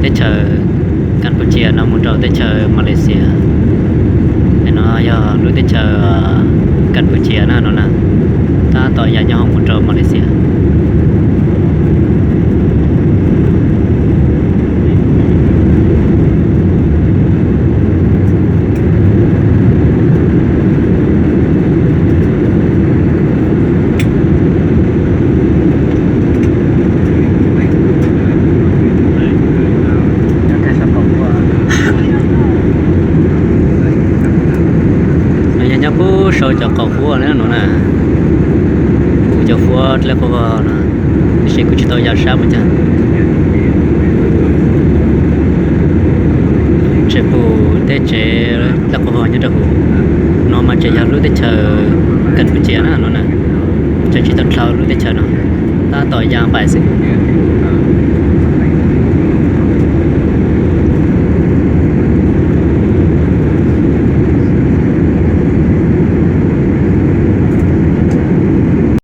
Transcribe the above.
Teb chaws Campuchia no mus rau teb chaws Malaysia. No yog lub teb chaws Campuchia na no na, tab tom ya nyob hoom mus rau Malaysia. No yog nyob puag saum cov qaum huab na no na, kuv cov huab dlawb quas vog no, tiam sis kuv tsis tau ya sab mus cag. Tseem pum tej tsev dlawb quas vog nyob rau huv. No mas tseem yog lub teb chaws Campuchia na no na, tseem tsis tau dlhau lub teb chaws no, tab tom ya npaim xwb.